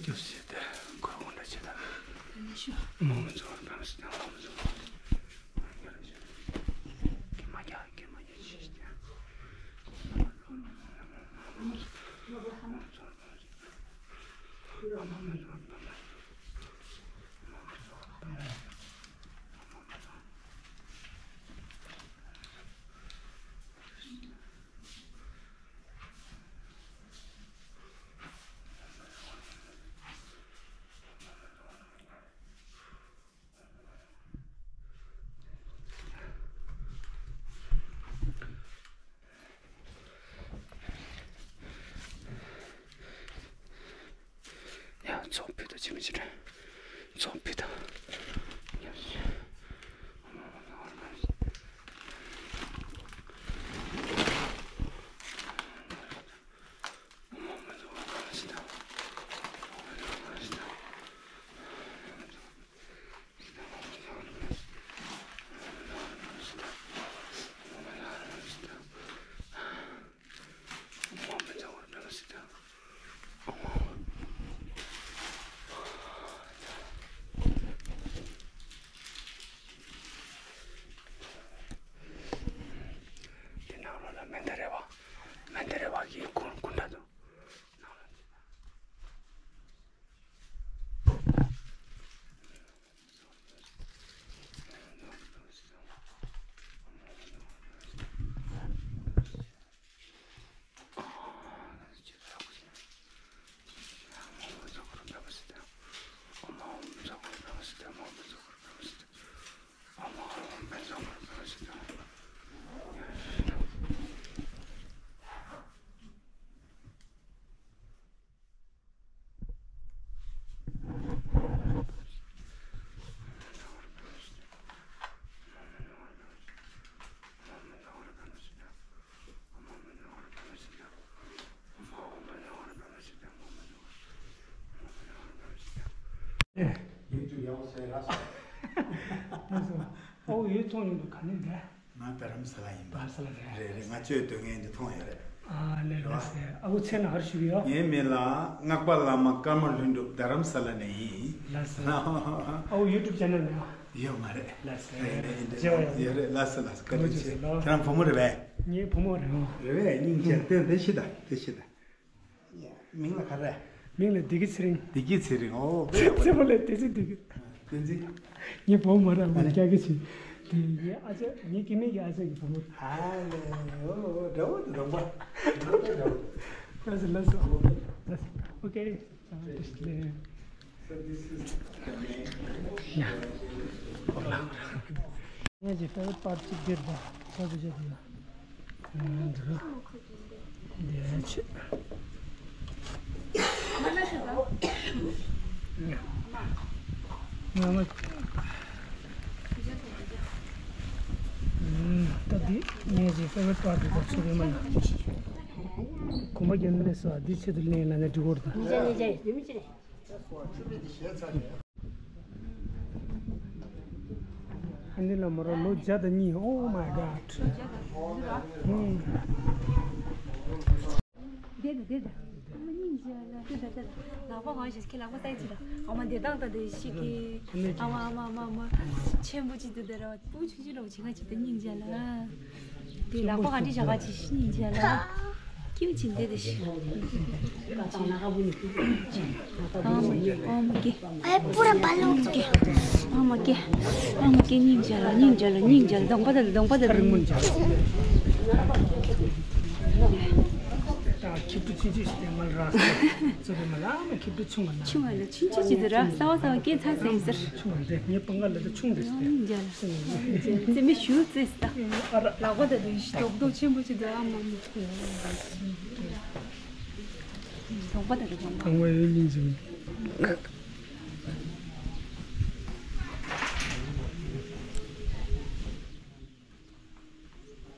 སྐྱོབ་སེ་དེ་ཁོ་རང་འདྲ་ཆེ་ད། ཨོ་མ་ཟོ་ཨོ་མ་ཟོ་ཨོ་མ་ཟོ། ཀྱེ་མ་རྒྱ་ཀྱེ་མ་རྒྱ་ཆེ་ཆེ། ཡ། ཚོགས་ཕུད་དང་ཅི་མི་ཅི་རེད། ཚོགས་ཕུད་དང་། ལགས་སོ། ཨོ་ཡོད་མཐོང་ཡོང་འདུག་ག་ནས་རེད། ང་རྡ་རམ་ས་ལ་ཡིན་པ། རྡ་རམ་ས་ལ་རེད། རེད་རེད། ང་ཚོས་སྡོད་མཁན་འདི་མཐོང་ཡོད་རེད། ཨ་ལས་རེད་བ། ལགས་སོ། ཨ་ཁུ་མཚན་ལ་ག་རེ་ཞུ་གི་ཡོད། ངའི་མིང་ལ་སྔགས་པ་བླ་མ་ཀརྨ་ལྷུན་གྲུབ། རྡ་རམ་ས་ལ་ནས་ཡིན། ལགས་སོ། ཨ་ཁུ་ཡུ་ཊུབ་ཅེ་ནལ་མེད་པ། ཡོད་མ་རེད། ལགས་སོ། ཡིན་རེད་ཡིན་རེད། མཇལ་བ་ཡོང་། ཡོད་རེད། ལགས་སོ་ལགས་སོ། བཀའ་དྲིན་ཆེ། ཁྱེད་རང་བུ་མོ་རེད་པས། ངའི་བུ་མོ་རེད། ཨོ། རེད་པས། སྙིང་རྗེ། དེ་དེ་ཤི་ད་དེ་ཤི་ད། མིང་ལ་ག་རེ། མིང་ལ་བདེ་སྐྱིད་ཚེ་རིང་། བདེ་སྐྱིད་ཚེ་རིང་། ཨོ་དཔེ་ཡག་པོ་རེད། ཚེ་མོ་ལ་བདེ་སྐྱིད་བདེ་སྐྱིད། བསྟན་འཛིན། ངའི་བུ་མོ་ར་མ་རྒྱག་གི་ཆེ། དེ་ངའི་ཨ་ཅག་ངའི་སྐྱེ་དམན་གྱི་ཨ་ཅག་གི་བུ་མོ། ཨ་ལེ། ཨོ་འདྲ་བོ་འདྲ་བོ། ལགས་སོ་ལགས་སོ། ལགས་སོ། ཨོ་ཀེ། ཡ། ངས་ཀྱི་ཕེ་ཝ་རི་ཊི་པར་ཊི་གཅིག་འདིར་དང་ཁ་བྱེད་ཀྱི་ཡོད། འདི་ར། འདི་ཆེ། ཡ། ང་མ། ད་འདི་ངས་ཀྱི་ཕེ་ཝ་རི་ཊི་པར་ཊི་དང་ཚུར་རེ་མ་ན། གོམ་པ་རྒྱབ་ནས་སོ་འདི་ཆེད་དུ་ལེན་ལ་ནས་འགྲིག་གོ་རེད་ད། ཨ་ནི་ལ་མོ་ར་ལོ་བརྒྱ་དང་གཉིས། Oh my God. ཨུམ། དེ་དེ་དེ་དེ། ཨ་མ་སྙིང་རྗེ་ལ། དེ་དེ་དེ། ལག་པ་གང་ཞིག་ཁྱེད་ལག་པ་སའི་ཅི་ལ། ཨ་མ་བདེ་ཐང་དང་དེ་ཞིག་གི། ཨ་མ་ཨ་མ་ཨ་མ་ཨ་མ། ཆེན་པོ་ཅིག་དེ་དེ་ར་པུ་ཆུང་ཆུང་ལ་བྱེད་ང་ཅིག་དེ་སྙིང་རྗེ་ལ། དེ་ལག་པ་གང་ཅི་བཞག་ག་ཅི་སྙིང་རྗེ་ལ། ཀིའུ་ཅིན་དེ་དེ་ཤི། ཨ་མ་ཀེ། ཨ་མ་ཀེ། ཨ་མ་ཀེ། ཨ་མ་ཀེ་སྙིང་རྗེ་ལ་སྙིང་རྗེ་ལ་སྙིང་རྗེ་ལ། གདོང་པ་དེ་ལ་གདོང་པ་དེ་ལ། ཁྱི་ཕྲུག་ཆུང་ཆུང་ཞིག་དེ་མ་ར་ས་ཚོ་དེ་མ་ལ་མ་ཁྱི་ཕྲུག་ཆུང་བ་ན། ཆུང་བ་ལ་ཆུང་ཆུང་ཞིག་དེ་ར་ས་བ་ས་བ་སྐད་ཚ་ཟེར་ཟེར། ཆུང་བ་དེ་ངའི་སྤང་ག་ལ་དེ་ཆུང་དེ་ཞིག་དེ། སྙིང་རྗེ་ལ། རྩེ་མོ་ཞུ་རྩེ་ས། ལག་པ་དེ་དེ་ཞིག་རྡོག་རྡོག་ཆེན་པོ་ཞིག་དེ། ཨ་མ་མ། གདོང་པ་དང་གདོང་པ། གདོང་པ་ཡོད་སྙིང་རྗེ་མོ།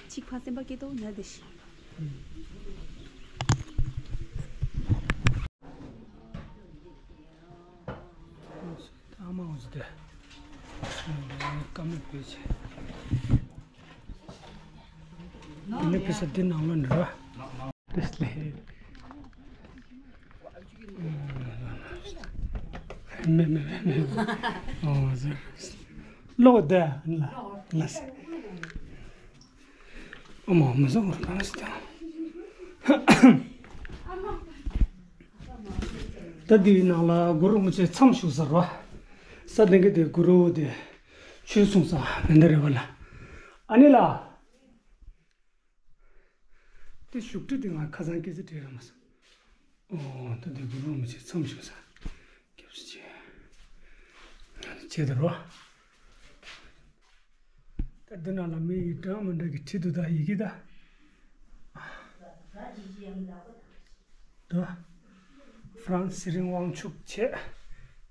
གཅིག་ཕ་སེམས་པ་སྐྱིད་ཏོ་ཉལ་བསྡད་ཤིག་ཨ་མ་འོ་ཙི་དེ། ཀ་མེད་བོད་ཆེ། ཨ་ནི་ཕི་ས་འདི་ནང་ལ་འགྲོ། དེ་ལས། མེ་མེ་མེ་མེ། ཨོ་ཟེར། ལོག་དེ་ལ་ལ་ཟེར། ཨ་མ་མི་བཟང་བར་ག་ལ་ཟེར། ད་འདིའི་ནང་ལ་གུ་རུ་རིན་པོ་ཆེ་མཚམས་བཞུགས་ས་རེད་པ། ས་སྟེང་གི་དེ་གུ་རུ་དེ་ཆོས་གསུང་ས་མི་འདི་རེད་པ་ལ། ཨ་ནི་ལ། དེ་བཞུགས་ཁྲི་དེ་ང་ཁ་སང་སྐད་ཆ་དྲིས་ར་མ་སོང་། ཨོ་ད་དེ་གུ་རུ་རིན་པོ་ཆེ་མཚམས་བཞུགས་ས། སྐྱབས་སུ་མཆི། བྱས་ད་རོ། ད་འདི་ནང་ལ་མི་ཡི་འདྲ་མི་འདྲ་གི་བྲིས་འདུག་ད་ཡི་གེ་ད། ད། ཧྥ་རན་སི་ཚེ་རིང་དབང་ཕྱུག་བྱས།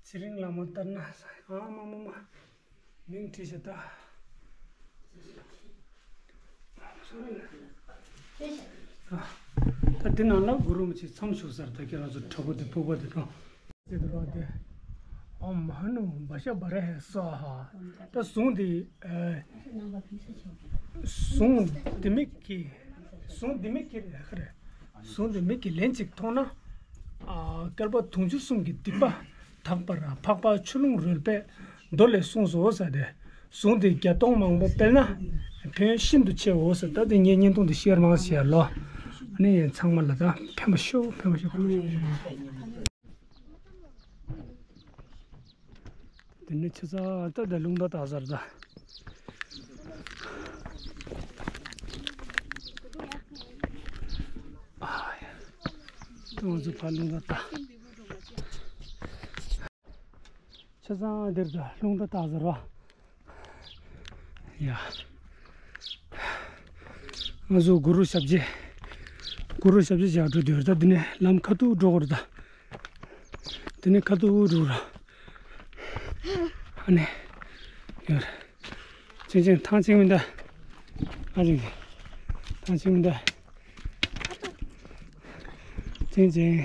ཚེ་རིང་བླ་མ་ལྟར་ན་ཨ་མ་མ་མ། མིང་བྲིས་ཤག་ད། ད་འདི་ནང་ལ་གུ་རུ་རིན་པོ་ཆེ་མཚམས་བཞུགས་སར་ད་ཁྱེད་རང་ཚོ་དྲག་པོ་དེ་ཕུག་པ་དེ་དང་། ཟེར་དུ་རོགས་དེ། ཨོམ་ཧ་ནུ་བ་ཤ་བ་ར་ཧེ་སྭ་ཧ། ད་གཟུངས་དེ། གཟུངས་དེ་མིག་གི། གཟུངས་དེ་མིག་གི་རེད་ཁ་རེད། གཟུངས་དེ་མིག་གི་ལན་གཅིག་མཐོང་ན། བསྐལ་པ་དུང་ཕྱུར་གསུམ་གྱི་སྡིག་པ་དག་པར་འཕགས་པ་ཆུ་ཀླུང་རོལ་པས་མདོ་ལས་གསུངས་སོ་ཟེར་ཏེ། གཟུངས་དེ་བརྒྱ་སྟོང་མང་པོ་སྤེལ་ན་ཕན་ཡོན་ཤིན་ཏུ་ཆེའོ་ཟེར། ད་དེ་ངས་བརྙན་ཐུང་དེ་ཤེར་མང་བྱས་ལོ། ཨ་ནི་ཚང་མ་ལ་ད་ཕན་པ་ཤོག་ཕན་པ་ཤོག་དེ་ནས་ཆུ་ཚ་ད་ད་རླུང་རྟ་བཏགས་ཟེར་ད། ཨ་ཡ། ད་ང་ཚོ་ཕར་རླུང་རྟ་བཏགས། ཆུ་ཚང་འདིར་ད་རླུང་རྟ་བཏགས་ཟེར་བ། ཡ། ང་ཚོ་གུ་རུ་ཞབས་རྗེས། གུ་རུ་ཞབས་རྗེས་བཞག་འགྲོ་དུས་ད་འདི་ནས་ལམ་ཁ་ཐུག་འགྲོ་དགོས་རེད་ད། འདི་ནས་ཁ་ཐུག་འགྲོ་ར། ཨ་ནི། ཡོད་རེད། ཅིང་ཅིང་ཐང་ཅིང་མི་འདའ། ཨ་ཅིང་ཅིང་། ཐང་ཅིང་མི་འདའ། ཅིང་ཅིང་།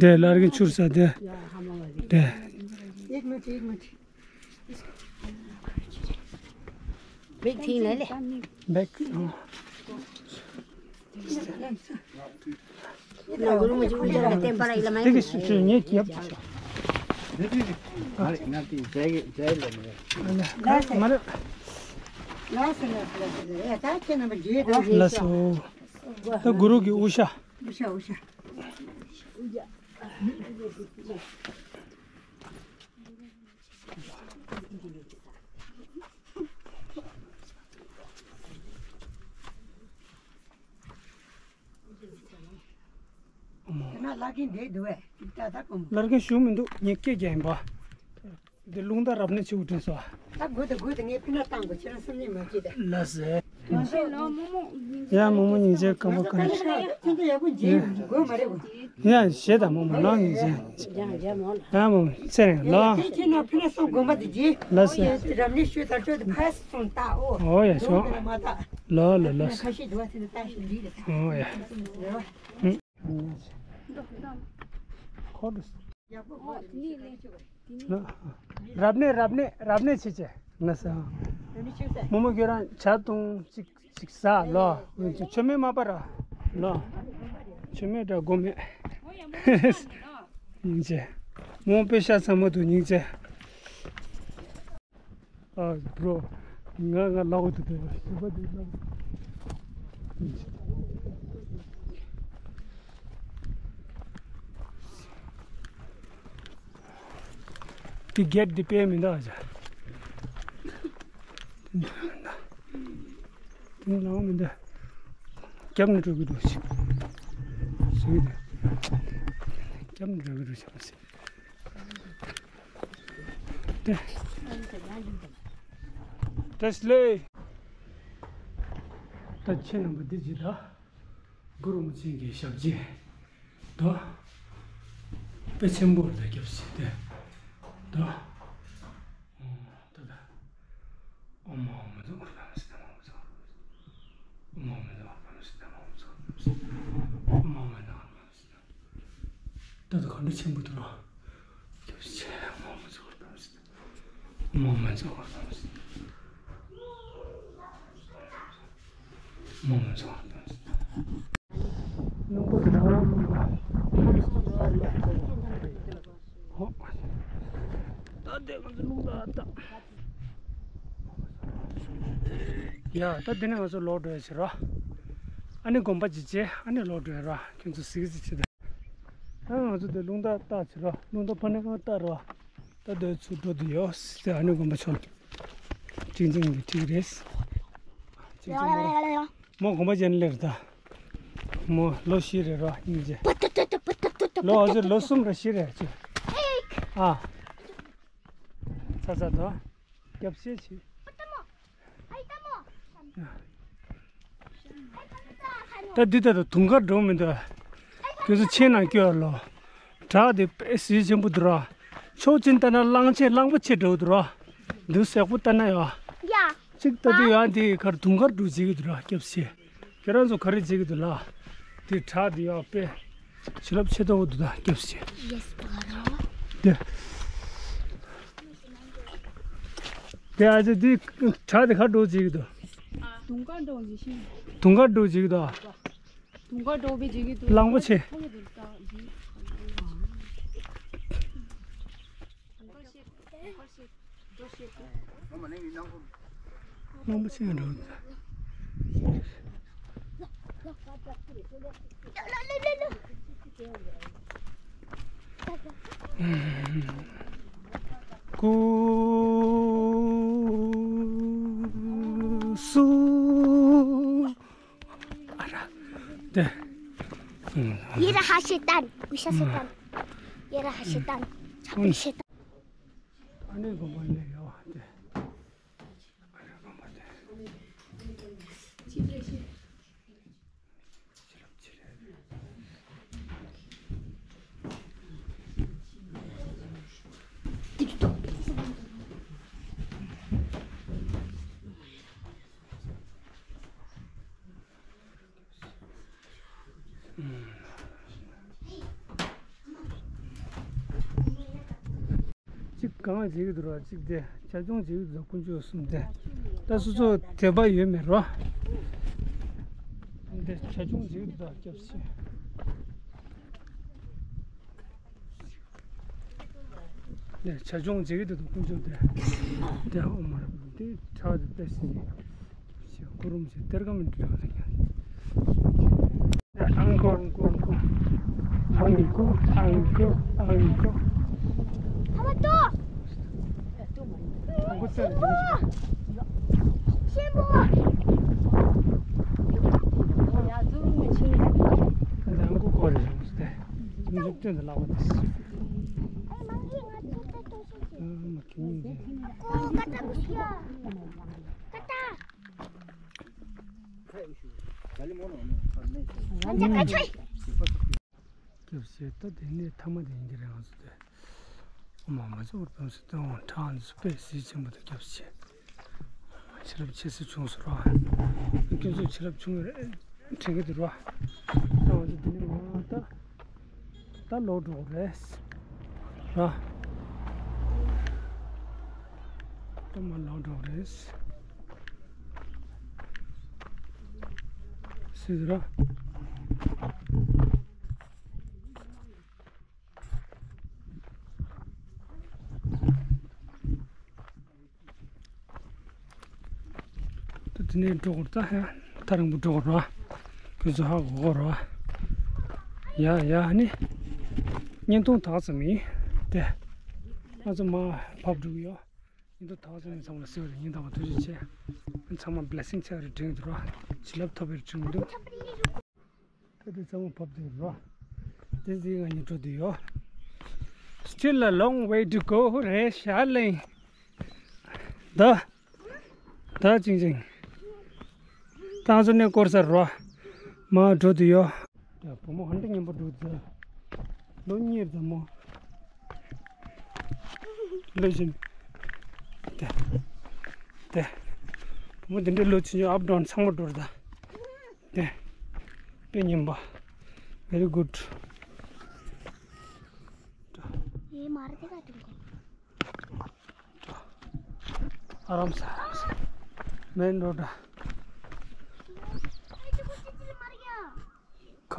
དེ་སླར་གི་ཆུར་ས་དེ། དེ། Big thing ལ་ལེ། Big. ན་གུ་རུ་མ་ཅིག་ཨུ་ཇ་ལ་བསྟན་པ་ར་ཡི་ལ་མ་དེ་ཡིན་གི་སུ་ཆུ་ངས་ཀྱི་ཡབ་ཀྱི་ཆོག་ང་དེ་ཇའི་ཇའི་ལ་མ་རེད། ལ་སོ། ད་གུ་རུ་གི་དབུ་ཞྭ། ལ་གིན་དེ་འདུག་བས། ད་ད་ཀོང་། ལར་གིན་ཞུ་མི་འདུག་ངས་སྐད་རྒྱག་ཡིན་པ། འདི་རླུང་རྟ་རབ་གནས་ཆེ་བོ་དྲན་སོང་། ད་དགོས་ད་དགོས་ད་ངས་ཕི་ན་བཏང་དགོས་ཁྱེད་རང་སེམས་ནས་མ་བྱེད་ད། ལ་སེ། ཡ་མོ་མོ་སྙིང་རྗེ་སྐམ་པོ་གང་། ཁྱེད་ཚོ་ཡག་པོ་འཇིག་དགོས་མ་རེད་གོ། ཡ་ཞེ་ད་མོ་མོ་ལ་སྙིང་རྗེ། ཡ་མོ་མོ་ཚེ་རིང་ལ། ཁྱེད་ཁྱེད་ན་ཕི་ན་སོང་དགོན་པ་དེ་འཇིག་ལ་སེ། རབ་གནས་ཞུས་ཚར་ཆོག་དེ་ཕ་སོང་ད་ཨོ། ཨོ་ཡ་ཤོག་མ་ད། ལ་ལ་ལ་སེ། ཁ་ཤས་འདུག་བ་ཚེ་ན་ད་ཞིག་འདི་རེད་ད། ཨོ་ཡ། ཁོ་རུ། རབ་གནས་རབ་གནས་རབ་གནས་བྱེད་ཅེས་ན་ས། མོ་མོ་ཁྱོད་རང་ཇ་བཏུང་ཅིག་ཅིག་ཟ་ལོ། མཆོད་མེ་མ་པ་ར་ལོ། མཆོད་མེ་འདྲ་དགོས་མེད། སྙིང་རྗེ། མོ་དཔེ་ཤ་ཚ་མོ་འདུག་སྙིང་རྗེ། ཨ་བྲོ། ང་ང་ལའོ་དུ་དེ་ཞུ་བ་དེ་ལ། དེ་གེད་དེ་དཔེ་མི་འདུག་ཨ་ཅག་དེ་ལའོ་མི་འདུག་རྒྱབ་ནས་འགྲོ་གི་འདུག་ཞིག་ཞུ་གི་འདུག་རྒྱབ་ནས་འགྲོ་གི་འདུག་ཞིག་ཏེ། བཀྲ་ཤིས་བདེ་ལེགས། ད་ཁྱེད་རྣམ་པ་འདི་ཅི་ད། གུ་རུ་མི་ཆེན་གྱི་ཞབས་རྗེས་ད། དཔེ་ཆེན་པོ་ལ་རྒྱབ་ཞིག་སྟེ། ད། ད་ད། ཨོཾ་ཨཱཿཧཱུྃ་མ་ཛོ་གུ་རུ་བྷ་མ་སིདྡྷི་ཨོཾ་ཨཱཿཧཱུྃ་མ་ཛོ་གུ་རུ་བྷ་མ་སིདྡྷི་ཨོཾ་ཨཱཿཧཱུྃ་མ་ཛོ་གུ་རུ་བྷ་མ་སིདྡྷི་ཨོཾ་ཨཱཿཧཱུྃ་མ་ཛོ་གུ་རུ་བྷ་མ་སིདྡྷི་ཨོཾ་ཨཱཿཧཱུྃ་མ་ཛོ་གུ་རུ་བྷ་མ་སིདྡྷི། ད་ད་ག་འདྲ་ཆེན་པོ་འདུག་ར། སྐྱབས་ཆེ་ཨོཾ་ཨཱཿཧཱུྃ་མ་ཛོ་གུ་རུ་བྷ་མ་སིདྡྷི་ཨོཾ་ཨཱཿཧཱུྃ་མ་ཛོ་གུ་རུ་བྷ་མ་སིདྡྷི། ཨོཾ་ཨཱཿཧཱུྃ་མ་ཛོ་གུ་རུ་བྷ་མ་སིདྡྷི། ད་དེ་ང་ཚོ་རླུང་རྟ་ད། ཡ་ད་དེ་ནས་ང་ཚོ་ལོག་འགྲོ་ཡ་བྱེད་ར། ཨ་ནི་དགོན་པ་ཅིག་བྱས་ཨ་ནི་ལོག་འགྲོ་ཡ་ར་ཁྱོད་ཚོ་གཟིགས་གཟིགས་བྱེད་ད། ད་ང་ཚོ་དེ་རླུང་རྟ་བཏགས་བྱེད་ར་རླུང་རྟ་ཕ་ནས་གང་བཏགས་ར། ད་དེ་ཚུར་འགྲོ་དུ་ཡོད་ཟེར་ཨ་ནི་དགོན་པ་ཆོག་ཅིང་ཅིང་གི་ཁྲིག་རེད། ཅིང་ཅིང་མོ་ར། མོ་དགོན་པ་ཅན་ལེར་ད། མོ་ལོ་བཞི་རེད་ར་སྙིང་རྗེ། ལོ་ཨ་ཟེར་ལོ་གསུམ་ར་བཞི་རེད་ཅི། ཨ། ཚ་ཚ་དོ། རྒྱབ་བཤད་ཆི། ད་འདི་ལྟར་དུ་དུང་དཀར་འགྲོ་མི་འདུག་ཁྱོད་ཚོ་ཆེན་ནང་སྐྱོད་ལོ། བྲག་དེ་དཔེ་གཟི་ཆེན་པོ་འདུག་ར། ཕྱོགས་གཅིག་ལྟ་ན་གླང་ཆེན་གླང་པོ་ཆེ་འདྲ་བོ་འདུག་ར། འདུག་སེག་པོ་ལྟ་ན་ཡོད། ཡ། གཅིག་ལྟ་དུས་ཡང་དེ་ཁར་དུང་དཀར་འདྲ་བོ་བྱེད་ཀྱི་འདུག་ར་སྐྱབས་ཆེ། ཁྱེད་རང་ཚོ་ག་རེ་བྱེད་ཀྱི་འདུག་ལ། དེ་བྲག་དེ་ཡང་དཔེ། བྱིན་རླབས་ཆེ་ཏོག་འདུག་ད་སྐྱབས་ཆེ། ཡེས་པ་ར། དེ། དེ་ཨ་ཅེ་དེ་བྲག་དེ་ག་འདྲ་བོ་བྱེད་ཀྱི་འདུག་དུང་དཀར་འདྲ་བོ་བྱེད་ཤིང་། དུང་དཀར་འདྲ་བོ་བྱེད་ཀྱི་འདུག་དུང་དཀར་འདྲ་བོ་བྱེད་ཀྱི་འདུག་གླང་པོ་ཆེ། དུང་དཀར་ཆེ། དུང་དཀར་ཆེ། གླང་པོ་ཆེ་འགྲོ། ཀུ་སུ། ཨ་ར། དེ། ཡེ་ར་ཧ་ཤེ་ཏན། ཝི་ཤ་ཤེ་ཏན། ཡེ་ར་ཧ་ཤེ་ཏན། ཆ་པེ་ཤེ་ཏན། ཨ་ནི་དགོན་པ་ལས་ཡོད་དེ། ཨ་ནི་དགོན་པ་དེ། གཅིག་གང་བྱེད་ཀྱི་འདུག་ར། གཅིག་དེ་བྱ་སྐྱོང་བྱེད་ཀྱི་འདུག་དཀོན་མཆོག་གསུམ་དེ། ད་སོ་སོ་དད་པ་ཡོད་མེད་ར། འདི་བྱ་སྐྱོང་བྱེད་ཀྱི་འདུག་སྐྱབས་ཆེ། ནས་བྱ་སྐྱོང་བྱེད་ཀྱི་འདུག་དཀོན་མཆོག་དེ། དེ་ཨོ་མ་ར་དེ་ཁྲག་དེ་དཔེ་སྲིད་ནས་ཞེས་ཀུ་རུམ་ཞེས་གཏེར་ཁ་མི་འདྲ་བ་ལ་ཉན། ཨང་ཀོ་ཨང་ཀོ་ཨང་ཀོ་ཨང་ཀོ་ཨང་ཀོ། ཨ་མ་ཏོ། ཨང་ཀོ་ཏོ། ཤེས་པོ། ཨང་ཀོ་ཀོ་རེ་ཞུ་སྟེ། མི་འཇིག་རྟེན་དུ་ལག་པ་དེ། ཨ་མ་གི་ཉིན་དེ། སྐྱབས་སེ་ད་དེ་ནས་ཐ་མ་དེ་ཡིན་གྱི་རེད། ང་ཚོ་དེ་ཨོ་མ་མ་ཚོ་བར་དོན་སུ་སྟོན་འོང་ཁྲག་འདི་སུ་དཔེ་གཟི་ཆེན་པོ་དང་སྐྱབས་སེ་བྱས། ཆེ་རབས་ཆེ་སུ་བྱུང་སོང་ར། ཁྱོད་ཚོ་ཆེ་རབས་ཆུང་བའི་དྲན་གྱི་འདུག་ར། ད་ང་ཚོ་འདི་ནས་མ་ད་ད་ལོག་འགྲོ་དགོས་རེད། ར། ད་མ་ལོག་འགྲོ་དགོས་རེད། སུ་ར། ད་དེ་ནས་འགྲོ་དགོས་ད་ཧ་ཐག་རིང་པོ་འགྲོ་དགོས་ར། ཁོ་ཚོ་ཧ་གོ་གོ་ར། ཡ་ཡ་ནི། བརྙན་ཐུང་དག་ཙམ་ཡིན། དེ། ང་ཚོ་མ་བབས་འགྲོ་གི་ཡོད། བརྙན་ཐུང་དག་ཙམ་ཡིན་ཚང་མ་ལ་གཟིགས་པ་དང་ཉིན་དང་པོ་ཐུགས་རྗེ་ཆེ། ཚང་མ་བི་ལེ་སིང་ཆེ་བ་རེ་དྲན་གྱི་འདུག་ར། བྱིན་རླབས་ཐོབ་པའི་དྲན་གྱི་འདུག་ད་དེ་ཚང་མ་བབས་འདུག་རོ། དེ་ཟིག་ང་གཉིས་འགྲོ་འདུག་ཡོད། Still a long way to go རེད་ཤག་ལེ། ད། ད་ཅིང་ཅིང་། ད་ང་ཚོ་གནས་སྐོར་ས་རོ། མ་འགྲོ་འདུག་ཡོད། ད་བུ་མོ་ཧན་ཏི་མཉམ་པོ་འགྲོ་འདུག་ལོ་གཉིས་རེད་མོ། ལོ་བཞིན། དེ། དེ། བུ་མོ་འདི་འདྲའི་ལོ་ཆུང་ཆུང་ཨབ་ཌའུན་ཚང་མ་འགྲོ་རེད་ད། དེ། དཔེ་སྙན་པ། Very good. ཨེ་མ་རེད་དེ་ག་དུང་གོ། ཨ་རམ་ས་ཨ་རམ་ས། མེན་རོ་ཌ། ཁ།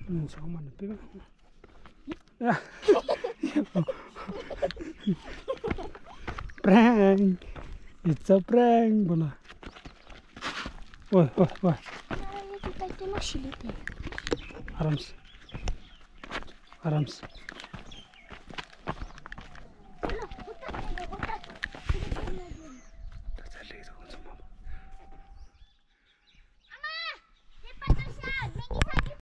ཨུམ་ཚང་མ་ནི་པེ། Prank. It's a prank, bola. ཨོ་ཨོ་ཨོ། ཨ་རམ་ས། ཨ་རམ་ས།